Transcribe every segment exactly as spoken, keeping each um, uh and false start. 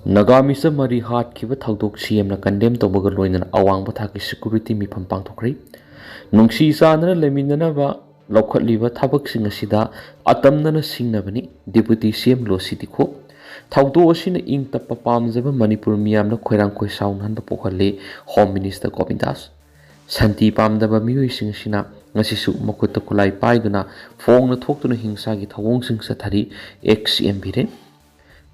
ꯅꯥꯒꯥ ꯃꯤꯆꯝ ꯃꯔꯤ ꯍꯥꯠꯈꯤꯕ ꯊꯧꯗꯣꯛ ꯁꯤ ꯑꯦꯝꯅ ꯀꯟꯗꯦꯝ ꯇꯧꯕꯒ ꯂꯣꯏꯅꯅ ꯑꯋꯥꯡꯕ ꯊꯥꯛꯀꯤ ꯁꯦꯀ꯭ꯌꯨꯔꯤꯇꯤ ꯃꯤꯐꯝ ꯄꯥꯡꯊꯣꯛꯈ꯭ꯔꯦ꯫ ꯅꯨꯡꯁꯤ ꯆꯥꯟꯅꯅ ꯂꯩꯃꯤꯟꯅꯅꯕ ꯂꯧꯈꯠꯂꯤꯕ ꯊꯕꯛꯁꯤꯡ ꯑꯁꯤꯗ ꯑꯇꯝꯅꯅ ꯁꯤꯡꯅꯕꯅꯤ, ꯗꯤꯄꯨꯇꯤ ꯁꯤ ꯑꯦꯝ ꯂꯣꯁꯤ ꯇꯤꯈꯣ꯫ ꯊꯧꯗꯣꯛ ꯑꯁꯤꯅ ꯏꯪ ꯇꯞꯄ ꯄꯥꯝꯖꯕ ꯃꯅꯤꯄꯨꯔ ꯃꯤꯌꯥꯝꯅ ꯈꯣꯏꯔꯥꯡ ꯈꯣꯏꯁꯥꯎꯅꯍꯟꯕ ꯄꯣꯛꯍꯜꯂꯤ, ꯍꯣꯝ ꯃꯤꯅꯤꯁꯇꯔ ꯒꯣꯕꯤꯟꯗꯥꯁ꯫ ꯁꯥꯟꯇꯤ ꯄꯥꯝꯗꯕ ꯃꯤꯑꯣꯏꯁꯤꯡ ꯑꯁꯤꯅ ꯉꯁꯤꯁꯨ ꯃꯈꯨꯠꯇ ꯈꯨꯠꯂꯥꯏ ꯄꯥꯏꯗꯨꯅ ꯐꯣꯡꯅ ꯊꯣꯛꯇꯨꯅ ꯍꯤꯡꯁꯥꯒꯤ ꯊꯧꯑꯣꯡꯁꯤꯡ ꯆꯠꯊꯔꯤ, ꯑꯦꯛꯁ ꯁꯤ ꯑꯦꯝ ꯕꯤꯔꯦꯟ꯫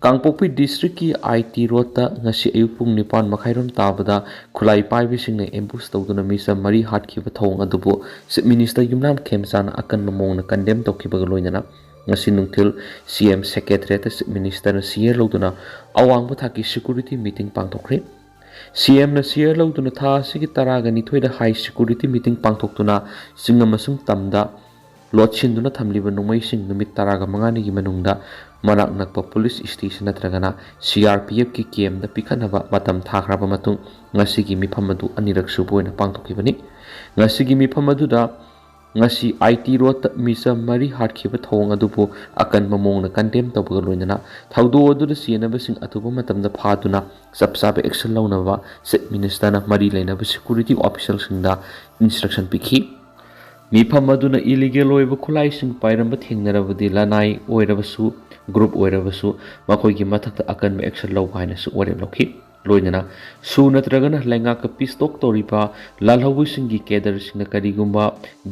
ꯀꯥꯡꯄꯣꯛꯄꯤ ꯗꯤꯁꯇ꯭ꯔꯤꯛꯀꯤ ꯑꯥꯏ ꯇꯤ ꯔꯣꯗꯇ ꯉꯁꯤ ꯑꯌꯨꯛ ꯄꯨꯡ ꯅꯤꯄꯥꯟ ꯃꯈꯥꯏꯔꯣꯝ ꯇꯥꯕꯗ ꯈꯨꯠꯂꯥꯏ ꯄꯥꯏꯕꯁꯤꯡꯅ ꯑꯦꯝꯕꯨꯁ ꯇꯧꯗꯨꯅ ꯃꯤꯆꯝ ꯃꯔꯤ ꯍꯥꯠꯈꯤꯕ ꯊꯧꯑꯣꯡ ꯑꯗꯨꯕꯨ ꯆꯤꯐ ꯃꯤꯅꯤꯁꯇꯔ ꯌꯨꯝꯅꯥꯝ ꯈꯦꯝꯆꯥꯟꯅ ꯑꯀꯟꯕ ꯃꯑꯣꯡꯗ ꯀꯟꯗꯦꯝ ꯇꯧꯈꯤꯕꯒ ꯂꯣꯏꯅꯅ ꯉꯁꯤ ꯅꯨꯡꯊꯤꯜ ꯁꯤ ꯑꯦꯝ ꯁꯦꯀ꯭ꯔꯦꯇꯔꯤꯌꯦꯠꯇ ꯆꯤꯐ ꯃꯤꯅꯤꯁꯇꯔꯅ ꯁꯤꯌꯔ ꯂꯧꯗꯨꯅ ꯑꯋꯥꯡꯕ ꯊꯥꯛꯀꯤ ꯁꯦꯀ꯭ꯌꯨꯔꯤꯇꯤ ꯃꯤꯇꯤꯡ ꯄꯥꯡꯊꯣꯛꯈ꯭ꯔꯦ꯫ ꯁꯤ ꯑꯦꯝꯅ ꯁꯤꯌꯔ ꯂꯧꯗꯨꯅ ꯊꯥ ꯑꯁꯤꯒꯤ ꯇꯔꯥꯒ ꯅꯤꯊꯣꯏꯗ ꯍꯥꯏ ꯁꯦꯀ꯭ꯌꯨꯔꯤꯇꯤ ꯃꯤꯇꯤꯡ ꯄꯥꯡꯊꯣꯛꯇꯨꯅ ꯆꯤꯡ ꯑꯃꯁꯨꯡ ꯇꯝꯗ ꯂꯣꯠꯁꯤꯟꯗꯨꯅ ꯊꯝꯂꯤꯕ ꯅꯣꯡꯃꯩꯁꯤꯡ ꯅꯨꯃꯤꯠ ꯇꯔꯥꯒ ꯃꯉꯥꯅꯤꯒꯤ ꯃꯅꯨꯡꯗ ꯃꯅꯥꯛ ꯅꯛꯄ ꯄꯨꯂꯤꯁ ꯁ꯭ꯇꯦꯁꯟ ꯅꯠꯇ꯭ꯔꯒꯅ ꯁꯤ ꯑꯥꯔ ꯄꯤ ꯑꯦꯐꯀꯤ ꯀꯦꯝꯗ ꯄꯤꯈꯠꯅꯕ ꯃꯇꯝ ꯊꯥꯈ꯭ꯔꯕ ꯃꯇꯨꯡ ꯉꯁꯤꯒꯤ ꯃꯤꯐꯝ ꯑꯗꯨ ꯑꯅꯤꯔꯛ ꯁꯨꯕ ꯑꯣꯏꯅ ꯄꯥꯡꯊꯣꯛꯈꯤꯕꯅꯤ꯫ ꯉꯁꯤꯒꯤ ꯃꯤꯐꯝ ꯑꯗꯨꯗ ꯉꯁꯤ ꯑꯥꯏ ꯇꯤ ꯔꯣꯗꯇ ꯃꯤꯆꯝ ꯃꯔꯤ ꯍꯥꯠꯈꯤꯕ ꯊꯧꯑꯣꯡ ꯑꯗꯨꯕꯨ ꯑꯀꯟꯕ ꯃꯑꯣꯡꯗ ꯀꯟꯗꯦꯝ ꯇꯧꯕꯒ ꯂꯣꯏꯅꯅ ꯊꯧꯗꯣꯛ ꯑꯗꯨꯗ ꯆꯦꯟꯅꯕꯁꯤꯡ ꯑꯊꯨꯕ ꯃꯇꯝꯗ ꯐꯥꯗꯨꯅ ꯆꯞ ꯆꯥꯕ ꯑꯦꯛꯁꯟ ꯂꯧꯅꯕ ꯆꯤꯐ ꯃꯤꯅꯤꯁꯇꯔꯅ ꯃꯔꯤ ꯂꯩꯅꯕ ꯁꯦꯀ꯭ꯌꯨꯔꯤꯇꯤ ꯑꯣꯐꯤꯁꯔꯁꯤꯡꯗ ꯏꯟꯁꯇ꯭ꯔꯛꯁꯟ ꯄꯤꯈꯤ꯫ ꯃꯤꯐꯝ ꯑꯗꯨꯅ ꯏꯂꯤꯒꯦꯜ ꯑꯣꯏꯕ ꯈꯨꯠꯂꯥꯏꯁꯤꯡ ꯄꯥꯏꯔꯝꯕ ꯊꯦꯡꯅꯔꯕꯗꯤ ꯂꯅꯥꯏ ꯑꯣꯏꯔꯕꯁꯨ, ꯒ꯭ꯔꯨꯞ ꯑꯣꯏꯔꯕꯁꯨ, ꯃꯈꯣꯏꯒꯤ ꯃꯊꯛꯇ ꯑꯀꯟꯕ ꯑꯦꯛꯁꯟ ꯂꯧꯕ ꯍꯥꯏꯅꯁꯨ ꯋꯥꯔꯦꯞ ꯂꯧꯈꯤ꯫ ꯂꯣꯏꯅꯅ ꯁꯨ ꯅꯠꯇ꯭ꯔꯒꯅ ꯂꯩꯉꯥꯛꯀ ꯄꯤꯁ ꯇꯣꯛ ꯇꯧꯔꯤꯕ ꯂꯥꯜꯍꯧꯕꯁꯤꯡꯒꯤ ꯀꯦꯗꯔꯁꯤꯡꯅ ꯀꯔꯤꯒꯨꯝꯕ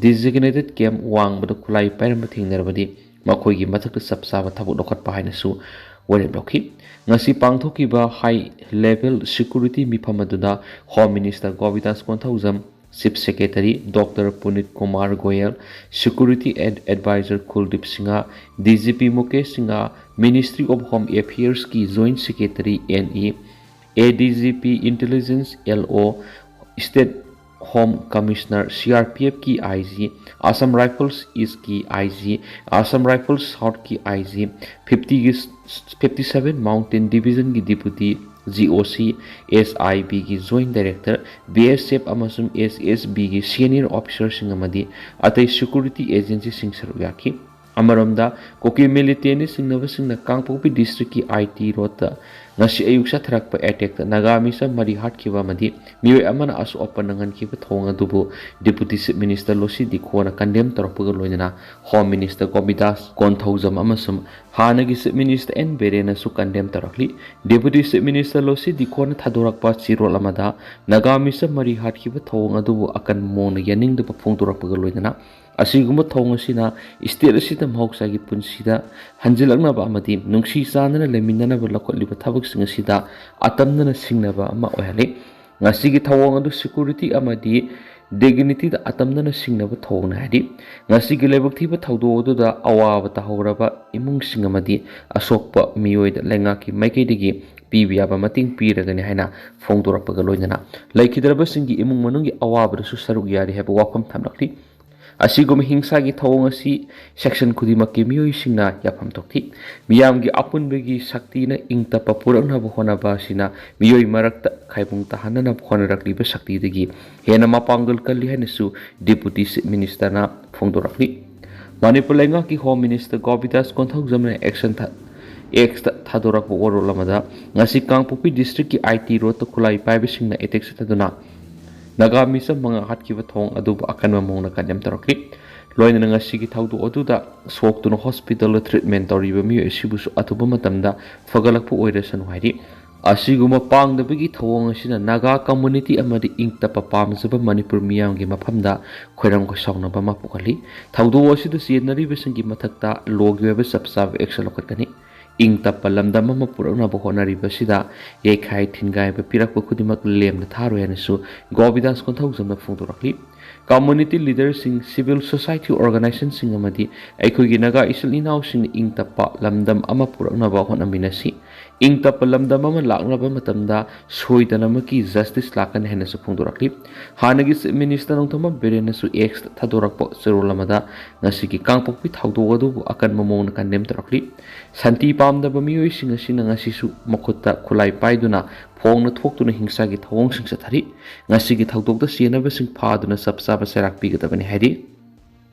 ꯗꯤꯖꯤꯒꯅꯦꯇꯦꯠ ꯀꯦꯝꯞ ꯋꯥꯡꯃꯗ ꯈꯨꯠꯂꯥꯏ ꯄꯥꯏꯔꯝꯕ ꯊꯦꯡꯅꯔꯕꯗꯤ ꯃꯈꯣꯏꯒꯤ ꯃꯊꯛꯇ ꯆꯞ ꯆꯥꯕ ꯊꯕꯛ ꯂꯧꯈꯠꯄ ꯍꯥꯏꯅꯁꯨ ꯋꯥꯔꯦꯞ ꯂꯧꯈꯤ꯫ ꯉꯁꯤ ꯄꯥꯡꯊꯣꯛꯈꯤꯕ ꯍꯥꯏ ꯂꯦꯚꯦꯜ ꯁꯦꯀ꯭ꯌꯨꯔꯤꯇꯤ ꯃꯤꯐꯝ ꯑꯗꯨꯗ home minister Govindas Konthoujam, chief secretary doctor Punit Kumar Goel, security ad-, adviser Kuldeep Singh, D G P Mukesh Singh, ministry of home ꯑꯦꯐꯤꯌꯔꯁꯀꯤ joint secretary N E, A D G P intelligence L O, state home commissioner, C R P ꯑꯦꯐꯀꯤ I G, Assam rifles ꯏꯁꯀꯤ I G, Assam rifles ꯁꯥꯎꯠꯀꯤ I G, ꯐꯤꯐꯇꯤꯒꯤ, fifty seven mountain ꯗꯤꯕꯤꯖꯟꯒꯤ deputy G O C, S I ꯕꯤꯒꯤ joint director, B S F ꯑꯃꯁꯨꯡ ꯑꯦꯁ ꯑꯦꯁ ꯕꯤꯒꯤ senior ꯑꯣꯐꯤꯁꯔꯁꯤꯡ ꯑꯃꯗꯤ ꯑꯇꯩ security ꯑꯦꯖꯦꯟꯁꯤꯁꯤꯡ ꯁꯔꯨꯛ ꯌꯥꯈꯤ꯫ ꯑꯃꯔꯣꯝꯗ, ꯀꯨꯀꯤ ꯃꯤꯂꯤꯇꯦꯟꯅꯤ ꯆꯤꯡꯅꯕꯁꯤꯡꯅ ꯀꯥꯡꯄꯣꯛꯄꯤ ꯗꯤꯁꯇ꯭ꯔꯤꯛꯀꯤ ꯑꯥꯏ ꯇꯤ ꯔꯣꯗꯇ ꯉꯁꯤ ꯑꯌꯨꯛ ꯆꯠꯊꯔꯛꯄ ꯑꯦꯇꯦꯛꯇ ꯅꯥꯒꯥ ꯃꯤꯁ ꯑꯃ ꯃꯔꯤ ꯍꯥꯠꯈꯤꯕ ꯑꯃꯗꯤ ꯃꯤꯑꯣꯏ ꯑꯃꯅ ꯑꯁꯣꯛ ꯑꯄꯟ ꯅꯪꯍꯟꯈꯤꯕ ꯊꯧꯑꯣꯡ ꯑꯗꯨꯕꯨ deputy chief minister Losii Dikho condemn ꯇꯧꯔꯛꯄꯒ ꯂꯣꯏꯅꯅ ꯍꯣꯝ ꯃꯤꯅꯤꯁꯇꯔ ꯒꯣꯕꯤꯗꯥꯁ ꯀꯣꯟꯊꯧꯖꯝ ꯑꯃꯁꯨꯡ ꯍꯥꯟꯅꯒꯤ ꯆꯤꯐ ꯃꯤꯅꯤꯁꯇꯔ ꯑꯦꯟ ꯕꯤꯔꯦꯟꯅꯁꯨ ꯀꯟꯗꯦꯝ ꯇꯧꯔꯛꯂꯤ꯫ Deputy chief minister Losii Dikho ꯊꯥꯗꯣꯔꯛꯄ ꯆꯦꯔꯣꯜ ꯑꯃꯗ ꯅꯥꯒꯥ ꯃꯤꯁ ꯑꯃ ꯃꯔꯤ ꯍꯥꯠꯈꯤꯕ ꯊꯧꯑꯣꯡ ꯑꯗꯨꯕꯨ ꯑꯀꯟꯕ ꯃꯑꯣꯡꯗ ꯌꯥꯅꯤꯡꯗꯕ ꯐꯣꯡꯗꯣꯔꯛꯄꯒ ꯂꯣꯏꯅꯅ ꯑꯁꯤꯒꯨꯝꯕ ꯊꯧꯑꯣꯡ ꯑꯁꯤꯅ ꯏꯁꯇꯦꯠ ꯑꯁꯤꯗ ꯃꯍꯧꯁꯥꯒꯤ ꯄꯨꯟꯁꯤꯗ ꯍꯟꯖꯤꯜꯂꯛꯅꯕ ꯑꯃꯗꯤ ꯅꯨꯡꯁꯤ ꯆꯥꯟꯅꯅ ꯂꯩꯃꯤꯟꯅꯅꯕ ꯂꯧꯈꯠꯂꯤꯕ ꯊꯕꯛꯁꯤꯡ ꯑꯁꯤꯗ ꯑꯇꯝꯅꯅ ꯁꯤꯡꯅꯕ ꯑꯃ ꯑꯣꯏꯍꯜꯂꯤ꯫ ꯉꯁꯤꯒꯤ ꯊꯧꯑꯣꯡ ꯑꯗꯨ ꯁꯦꯀ꯭ꯌꯨꯔꯤꯇꯤ ꯑꯃꯗꯤ ꯗꯤꯒꯅꯤꯇꯤꯗ ꯑꯇꯝꯅꯅ ꯁꯤꯡꯅꯕ ꯊꯧꯑꯣꯡꯅꯤ ꯍꯥꯏꯔꯤ꯫ ꯉꯁꯤꯒꯤ ꯂꯥꯏꯕꯛ ꯊꯤꯕ ꯊꯧꯗꯣꯛ ꯑꯗꯨꯗ ꯑꯋꯥꯕ ꯇꯥꯍꯧꯔꯕ ꯏꯃꯨꯡꯁꯤꯡ ꯑꯃꯗꯤ ꯑꯁꯣꯛꯄ ꯃꯤꯑꯣꯏꯗ ꯂꯩꯉꯥꯛꯀꯤ ꯃꯥꯏꯀꯩꯗꯒꯤ ꯄꯤꯕ ꯌꯥꯕ ꯃꯇꯦꯡ ꯄꯤꯔꯒꯅꯤ ꯍꯥꯏꯅ ꯐꯣꯡꯗꯣꯔꯛꯄꯒ ꯂꯣꯏꯅꯅ ꯂꯩꯈꯤꯗ꯭ꯔꯕꯁꯤꯡꯒꯤ ꯏꯃꯨꯡ ꯃꯅꯨꯡꯒꯤ ꯑꯋꯥꯕꯗꯁꯨ ꯁꯔꯨꯛ ꯌꯥꯔꯤ ꯍꯥꯏꯕ ꯋꯥꯐꯝ ꯊꯝꯂꯛꯂꯤ꯫ ꯑꯁꯤꯒꯨꯝꯕ ꯍꯤꯡꯁꯥꯒꯤ ꯊꯧꯑꯣꯡ ꯑꯁꯤ ꯁꯦꯛꯁꯟ ꯈꯨꯗꯤꯡꯃꯛꯀꯤ ꯃꯤꯑꯣꯏꯁꯤꯡꯅ ꯌꯥꯐꯝ ꯊꯣꯛꯈꯤ꯫ ꯃꯤꯌꯥꯝꯒꯤ ꯑꯄꯨꯟꯕꯒꯤ ꯁꯛꯇꯤꯅ ꯏꯪ ꯇꯞꯄ ꯄꯨꯔꯛꯅꯕ ꯍꯣꯠꯅꯕ ꯑꯁꯤꯅ ꯃꯤꯑꯣꯏ ꯃꯔꯛꯇ ꯈꯥꯏꯕꯨꯡ ꯇꯥꯍꯟꯅꯅꯕ ꯍꯣꯠꯅꯔꯛꯂꯤꯕ ꯁꯛꯇꯤꯗꯒꯤ ꯍꯦꯟꯅ ꯃꯄꯥꯡꯒꯜ ꯀꯜꯂꯤ ꯍꯥꯏꯅꯁꯨ ꯗꯤꯄꯨꯇꯤ ꯆꯤꯐ ꯃꯤꯅꯤꯁꯇꯔꯅ ꯐꯣꯡꯗꯣꯔꯛꯂꯤ꯫ ꯃꯅꯤꯄꯨꯔ ꯂꯩꯉꯥꯛꯀꯤ ꯍꯣꯝ ꯃꯤꯅꯤꯁꯇꯔ ꯒꯣꯕꯤꯟꯗꯥꯁ ꯀꯣꯟꯊꯧꯖꯝꯅ ꯑꯦꯛꯁꯟ ꯊꯥ-, ꯑꯦꯛꯁꯇ ꯊꯥꯗꯣꯔꯛꯄ ꯋꯥꯔꯣꯜ ꯑꯃꯗ ꯉꯁꯤ ꯀꯥꯡꯄꯣꯛꯄꯤ ꯗꯤꯁꯇ꯭ꯔꯤꯛꯀꯤ ꯑꯥꯏ ꯇꯤ ꯔꯣꯗꯇ ꯈꯨꯠꯂꯥꯏ ꯄꯥꯏꯕꯁꯤꯡꯅ ꯑꯦꯇꯦꯛ ꯆꯠꯊꯗꯨꯅ ꯅꯥꯒꯥ ꯃꯤꯁ ꯃꯉꯥ ꯍꯥꯠꯈꯤꯕ ꯊꯧꯑꯣꯡ ꯑꯗꯨꯕꯨ ꯑꯀꯟꯕ ꯃꯑꯣꯡꯗ ꯀꯟꯗꯦꯝ ꯇꯧꯔꯛꯂꯤ꯫ ꯂꯣꯏꯅꯅ ꯉꯁꯤꯒꯤ ꯊꯧꯗꯣꯛ ꯑꯗꯨꯗ ꯁꯣꯛꯇꯨꯅ ꯍꯣꯁꯄꯤꯇꯥꯜꯗ ꯇ꯭ꯔꯤꯠꯃꯦꯟ ꯇꯧꯔꯤꯕ ꯃꯤꯑꯣꯏ ꯑꯁꯤꯕꯨꯁꯨ ꯑꯊꯨꯕ ꯃꯇꯝꯗ ꯐꯒꯠꯂꯛꯄ ꯑꯣꯏꯔꯁꯅꯨ ꯍꯥꯏꯔꯤ꯫ ꯑꯁꯤꯒꯨꯝꯕ ꯄꯥꯡꯗꯕꯒꯤ ꯊꯧꯑꯣꯡ ꯑꯁꯤꯅ ꯅꯥꯒꯥ ꯀꯝꯃꯨꯅꯤꯇꯤ ꯑꯃꯗꯤ ꯏꯪ ꯇꯞꯄ ꯄꯥꯝꯖꯕ ꯃꯅꯤꯄꯨꯔ ꯃꯤꯌꯥꯝꯒꯤ ꯃꯐꯝꯗ ꯈꯣꯏꯔꯥꯡ ꯈꯣꯏꯁꯥꯎꯅꯕ ꯑꯃ ꯄꯣꯛꯍꯜꯂꯤ꯫ ꯊꯧꯗꯣꯛ ꯑꯁꯤꯗ ꯆꯦꯟꯅꯔꯤꯕꯁꯤꯡꯒꯤ ꯃꯊꯛꯇ ꯂꯣꯒꯤ ꯑꯣꯏꯕ ꯆꯞ ꯆꯥꯕ ꯑꯦꯛꯁꯟ ꯂꯧꯈꯠꯀꯅꯤ꯫ ꯏꯪ ꯇꯞꯄ ꯂꯝꯗꯝ ꯑꯃ ꯄꯨꯔꯛꯅꯕ ꯍꯣꯠꯅꯔꯤꯕꯁꯤꯗ ꯌꯩꯈꯥꯏ ꯊꯤꯟꯒꯥꯏꯕ ꯄꯤꯔꯛꯄ ꯈꯨꯗꯤꯡꯃꯛ ꯂꯦꯝꯅ ꯊꯥꯔꯣꯏ ꯍꯥꯏꯅꯁꯨ ꯒꯣꯕꯤꯟꯗꯥꯁ ꯀꯣꯟꯊꯧꯖꯝꯅ ꯐꯣꯡꯗꯣꯔꯛꯂꯤ꯫ ꯀꯝꯃꯨꯅꯤꯇꯤ ꯂꯤꯗꯔꯁꯤꯡ, ꯁꯤꯚꯤꯜ ꯁꯣꯁꯥꯏꯇꯤ ꯑꯣꯔꯒꯅꯥꯏꯖꯦꯁꯟꯁꯤꯡ ꯑꯃꯗꯤ ꯑꯩꯈꯣꯏꯒꯤ ꯅꯥꯒꯥ ꯏꯆꯤꯜ ꯏꯅꯥꯎꯁꯤꯡꯅ ꯏꯪ ꯇꯞꯄ ꯂꯝꯗꯝ ꯑꯃ ꯄꯨꯔꯛꯅꯕ ꯍꯣꯠꯅꯃꯤꯟꯅꯁꯤ꯫ ꯏꯪ ꯇꯞꯄ ꯂꯝꯗꯝ ꯑꯃ ꯂꯥꯛꯅꯕ ꯃꯇꯝꯗ ꯁꯣꯏꯗꯅꯃꯛꯀꯤ ꯖꯁꯇꯤꯁ ꯂꯥꯛꯀꯅꯤ ꯍꯥꯏꯅꯁꯨ ꯐꯣꯡꯗꯣꯔꯛꯂꯤ꯫ ꯍꯥꯟꯅꯒꯤ ꯆꯤꯐ ꯃꯤꯅꯤꯁꯇꯔ ꯅꯣꯡꯊꯣꯝꯕꯝ ꯕꯤꯔꯦꯟꯅꯁꯨ ꯑꯦꯛꯁꯇ ꯊꯥꯗꯣꯔꯛꯄ ꯆꯦꯔꯣꯜ ꯑꯃꯗ ꯉꯁꯤꯒꯤ ꯀꯥꯡꯄꯣꯛꯄꯤ ꯊꯧꯗꯣꯛ ꯑꯗꯨꯕꯨ ꯑꯀꯟꯕ ꯃꯑꯣꯡꯗ ꯀꯟꯗꯦꯝ ꯇꯧꯔꯛꯂꯤ꯫ ꯁꯥꯟꯇꯤ ꯄꯥꯝꯗꯕ ꯃꯤꯑꯣꯏꯁꯤꯡ ꯑꯁꯤꯅ ꯉꯁꯤꯁꯨ ꯃꯈꯨꯠꯇ ꯈꯨꯠꯂꯥꯏ ꯄꯥꯏꯗꯨꯅ ꯐꯣꯡꯅ ꯊꯣꯛꯇꯨꯅ ꯍꯤꯡꯁꯥꯒꯤ ꯊꯧꯑꯣꯡꯁꯤꯡ ꯆꯠꯊꯔꯤ꯫ ꯉꯁꯤꯒꯤ ꯊꯧꯗꯣꯛꯇ ꯆꯦꯟꯅꯕꯁꯤꯡ ꯐꯥꯗꯨꯅ ꯆꯞ ꯆꯥꯕ ꯆꯩꯔꯥꯛ ꯄꯤꯒꯗꯕꯅꯤ ꯍꯥꯏꯔꯤ꯫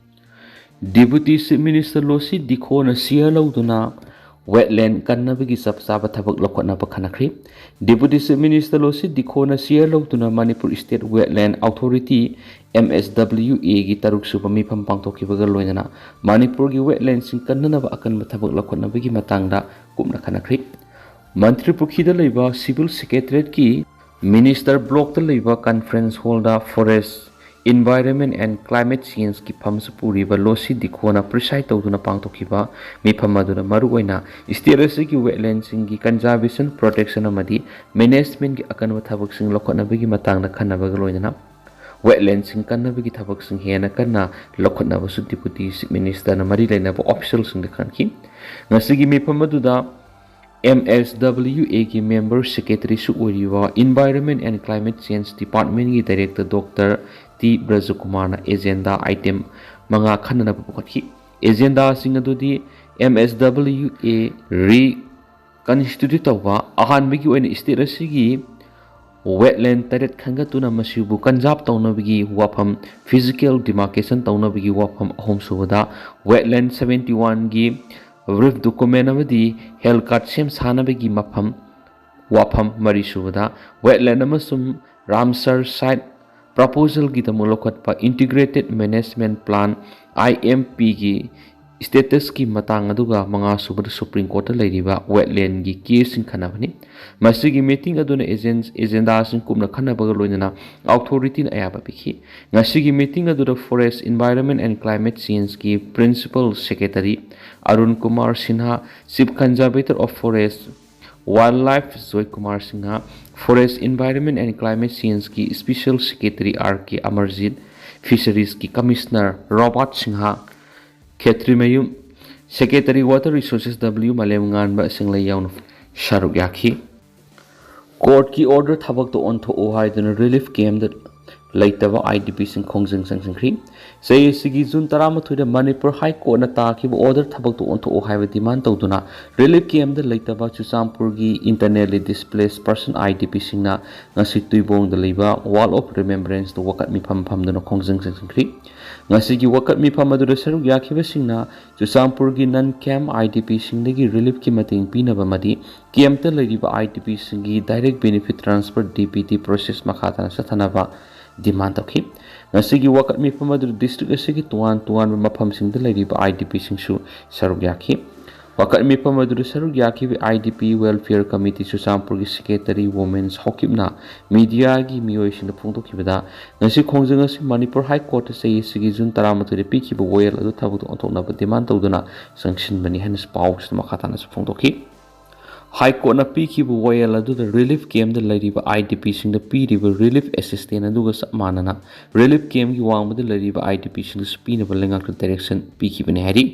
Deputy Chief Minister ꯂꯣꯁꯤ ꯗꯤꯈꯣꯅ ꯁꯤꯌꯔ ꯂꯧꯗꯨꯅ ꯋꯦꯠꯂꯦꯟ ꯀꯟꯅꯕꯒꯤ ꯆꯞ ꯆꯥꯕ ꯊꯕꯛ ꯂꯧꯈꯠꯅꯕ ꯈꯟꯅꯈ꯭ꯔꯤ꯫ Deputy Chief Minister ꯂꯣꯁꯤ ꯗꯤꯈꯣꯅ ꯁꯤꯌꯔ ꯂꯧꯗꯨꯅ Manipur State Wetland Authority, M S W A ꯒꯤ ꯇꯔꯨꯛ ꯁꯨꯕ ꯃꯤꯐꯝ ꯄꯥꯡꯊꯣꯛꯈꯤꯕꯒ ꯂꯣꯏꯅꯅ ꯃꯅꯤꯄꯨꯔꯒꯤ ꯋꯦꯠꯂꯦꯟꯁꯤꯡ ꯀꯟꯅꯅꯕ ꯑꯀꯟꯕ ꯊꯕꯛ ꯂꯧꯈꯠꯅꯕꯒꯤ ꯃꯇꯥꯡꯗ ꯀꯨꯞꯅ ꯈꯟꯅꯈ꯭ꯔꯤ꯫ ꯃꯟꯇ꯭ꯔꯤ ꯄꯨꯈ꯭ꯔꯤꯗ ꯂꯩꯕ Civil Secretariat ꯀꯤ Minister Block ꯇ ꯂꯩꯕ Conference Hall the Forest, Environment and Climate Change ꯀꯤ ꯐꯝꯁꯨ ꯄꯨꯔꯤꯕ ꯂꯣꯁꯤ ꯗꯤꯈꯣꯅ preside ꯇꯧꯗꯨꯅ ꯄꯥꯡꯊꯣꯛꯈꯤꯕ ꯃꯤꯐꯝ ꯑꯗꯨꯗ ꯃꯔꯨꯑꯣꯏꯅ state ꯑꯁꯤꯒꯤ ꯋꯦꯠꯂꯦꯟꯁꯤꯡꯒꯤ conservation, protection ꯑꯃꯗꯤ management ꯀꯤ ꯑꯀꯟꯕ ꯊꯕꯛꯁꯤꯡ ꯂꯧꯈꯠꯅꯕꯒꯤ ꯃꯇꯥꯡꯗ ꯈꯟꯅꯕꯒ ꯂꯣꯏꯅꯅ ꯋꯦꯠꯂꯦꯟꯁꯤꯡ ꯀꯟꯅꯕꯒꯤ ꯊꯕꯛꯁꯤꯡ ꯍꯦꯟꯅ ꯀꯟꯅ ꯂꯧꯈꯠꯅꯕꯁꯨ Deputy Chief Minister ꯅ ꯃꯔꯤ ꯂꯩꯅꯕ official ꯁꯤꯡꯗ ꯈꯟꯈꯤ꯫ ꯉꯁꯤꯒꯤ ꯃꯤꯐꯝ ꯑꯗꯨꯗ M S W A ꯒꯤ member secretary ꯁꯨ ꯑꯣꯏꯔꯤꯕ Environment and Climate Change Department ꯀꯤ Director Doctor T ꯕ꯭ꯔꯖꯀꯨꯃꯥꯔꯅ agenda item ꯃꯉꯥ ꯈꯟꯅꯅꯕ ꯄꯨꯈꯠꯈꯤ꯫ Agenda ꯁꯤꯡ ꯑꯗꯨꯗꯤ M S W A reconstitute ꯇꯧꯕ, ꯑꯍꯥꯟꯕꯒꯤ ꯑꯣꯏꯅ state ꯑꯁꯤꯒꯤ ꯋꯦꯠꯂꯦꯟ ꯇꯔꯦꯠ ꯈꯟꯒꯠꯇꯨꯅ ꯃꯁꯤꯕꯨ conserve ꯇꯧꯅꯕꯒꯤ ꯋꯥꯐꯝ, physical demarcation ꯇꯧꯅꯕꯒꯤ ꯋꯥꯐꯝ, ꯑꯍꯨꯝꯁꯨꯕꯗ ꯋꯦꯠꯂꯦꯟ seventy one ꯒꯤ reef document ꯑꯃꯗꯤ health card ꯁꯦꯝ ꯁꯥꯅꯕꯒꯤ ꯃꯐꯝ, ꯋꯥꯐꯝ, ꯃꯔꯤꯁꯨꯕꯗ ꯋꯦꯠꯂꯦꯟ ꯑꯃꯁꯨꯡ ꯔꯥꯝꯁꯥꯔ site proposal ꯒꯤꯗꯃꯛ ꯂꯧꯈꯠꯄ Integrated Management Plan, I M P ꯒꯤ status ꯀꯤ ꯃꯇꯥꯡ ꯑꯗꯨꯒ ꯃꯉꯥꯁꯨꯕꯗ Supreme Court ꯇ ꯂꯩꯔꯤꯕ ꯋꯦꯠꯂꯦꯟ ꯒꯤ case ꯁꯤꯡ ꯈꯟꯅꯕꯅꯤ꯫ ꯃꯁꯤꯒꯤ meeting ꯑꯗꯨꯅ agenda ꯁꯤꯡ ꯀꯨꯞꯅ ꯈꯟꯅꯕꯒ ꯂꯣꯏꯅꯅ authority ꯅ ꯑꯌꯥꯕ ꯄꯤꯈꯤ꯫ ꯉꯁꯤꯒꯤ meeting ꯑꯗꯨꯗ Forest, Environment and Climate Change ꯀꯤ Principal Secretary Arun Kumar Sinha, Chief Conservator of Forest Wildlife Joy Kumar Singh, Forest, Environment and Climate Change ꯀꯤ Special Secretary R K Amarjeet, Fisheries ꯀꯤ Commissioner ꯔꯣꯕꯥꯔꯠ ꯁꯤꯡꯍ, ꯈꯦꯇ꯭ꯔꯤꯃꯌꯨꯝ, Secretary Water Resources W ꯃꯥꯂꯦꯝꯉꯥꯟꯕ ꯁꯤꯡꯂꯩ ꯌꯥꯎꯅ ꯁꯔꯨꯛ ꯌꯥꯈꯤ꯫ Court ꯀꯤ order ꯊꯕꯛꯇ ꯑꯣꯟꯊꯣꯛꯎ ꯍꯥꯏꯗꯨꯅ relief camp ꯇ ꯂꯩꯇꯕ IDPꯁꯤꯡ ꯈꯣꯡꯖꯪ ꯆꯪꯁꯤꯟꯈ꯭ꯔꯤ꯫ ꯆꯍꯤ ꯑꯁꯤꯒꯤ June ꯇꯔꯥꯃꯥꯊꯣꯏꯗ ꯃꯅꯤꯄꯨꯔ High Courtꯅ ꯇꯥꯈꯤꯕ order ꯊꯕꯛꯇꯣ ꯑꯣꯟꯊꯣꯛꯑꯣ ꯍꯥꯏꯕ demand ꯇꯧꯗꯨꯅ relief campꯇ ꯂꯩꯇꯕ ꯆꯨꯔꯆꯥꯟꯄꯨꯔꯒꯤ internally displaced person IDPꯁꯤꯡꯅ ꯉꯁꯤ ꯇꯨꯏꯕꯣꯡꯗ ꯂꯩꯕ Wall of Remembranceꯇ ꯋꯥꯀꯠ ꯃꯤꯐꯝ ꯐꯝꯗꯨꯅ ꯈꯣꯡꯖꯪ ꯆꯪꯁꯤꯟꯈ꯭ꯔꯤ꯫ ꯉꯁꯤꯒꯤ ꯋꯥꯀꯠ ꯃꯤꯐꯝ ꯑꯗꯨꯗ ꯁꯔꯨꯛ ꯌꯥꯈꯤꯕꯁꯤꯡꯅ ꯆꯨꯔꯆꯥꯟꯄꯨꯔꯒꯤ non camp IDPꯁꯤꯡꯗꯒꯤ reliefꯀꯤ ꯃꯇꯦꯡ ꯄꯤꯅꯕ ꯑꯃꯗꯤ campꯇ ꯂꯩꯔꯤꯕ IDPꯁꯤꯡꯒꯤ direct benefit transfer DBT process ꯃꯈꯥ ꯇꯥꯅ ꯆꯠꯊꯅꯕ demand ꯇꯧꯈꯤ꯫ ꯉꯁꯤꯒꯤ ꯋꯥꯀꯠ ꯃꯤꯐꯝ ꯑꯗꯨꯗ district ꯑꯁꯤꯒꯤ ꯇꯣꯉꯥꯟ ꯇꯣꯉꯥꯟꯕ ꯃꯐꯝꯁꯤꯡꯗ ꯂꯩꯔꯤꯕ IDPꯁꯤꯡꯁꯨ ꯁꯔꯨꯛ ꯌꯥꯈꯤ꯫ ꯋꯥꯀꯠ ꯃꯤꯐꯝ ꯑꯗꯨꯗ ꯁꯔꯨꯛ ꯌꯥꯈꯤꯕ IDP Welfare Committee ꯆꯨꯔꯆꯥꯟꯄꯨꯔꯒꯤ secretary Women ꯁꯥꯎꯀꯤꯞꯅ mediaꯒꯤ ꯃꯤꯑꯣꯏꯁꯤꯡꯗ ꯐꯣꯡꯗꯣꯛꯈꯤꯕꯗ, ꯉꯁꯤ ꯈꯣꯡꯖꯪ ꯑꯁꯤ ꯃꯅꯤꯄꯨꯔ High Courtꯇ ꯆꯍꯤ ꯑꯁꯤꯒꯤ June ꯇꯔꯥꯃꯥꯊꯣꯏꯗ ꯄꯤꯈꯤꯕ ꯋꯥꯌꯦꯜ ꯑꯗꯨ ꯊꯕꯛꯇ ꯑꯣꯟꯊꯣꯛꯅꯕ demand ꯇꯧꯗꯨꯅ ꯆꯪꯁꯤꯟꯕꯅꯤ ꯍꯥꯏꯅꯁꯨ ꯄꯥꯎꯁꯤꯗ ꯃꯈꯥ ꯇꯥꯅꯁꯨ ꯐꯣꯡꯗꯣꯛꯈꯤ꯫ High Courtꯅ ꯄꯤꯈꯤꯕ ꯋꯥꯌꯦꯜ ꯑꯗꯨꯗ relief campꯇ ꯂꯩꯔꯤꯕ IDPꯁꯤꯡꯗ ꯄꯤꯔꯤꯕ relief assistance ꯑꯗꯨꯒ ꯆꯞ ꯃꯥꯟꯅꯅ relief campꯀꯤ ꯋꯥꯡꯃꯗ ꯂꯩꯔꯤꯕ IDPꯁꯤꯡꯗꯁꯨ ꯄꯤꯅꯕ ꯂꯩꯉꯥꯛꯇ direction ꯄꯤꯈꯤꯕꯅꯤ ꯍꯥꯏꯔꯤ꯫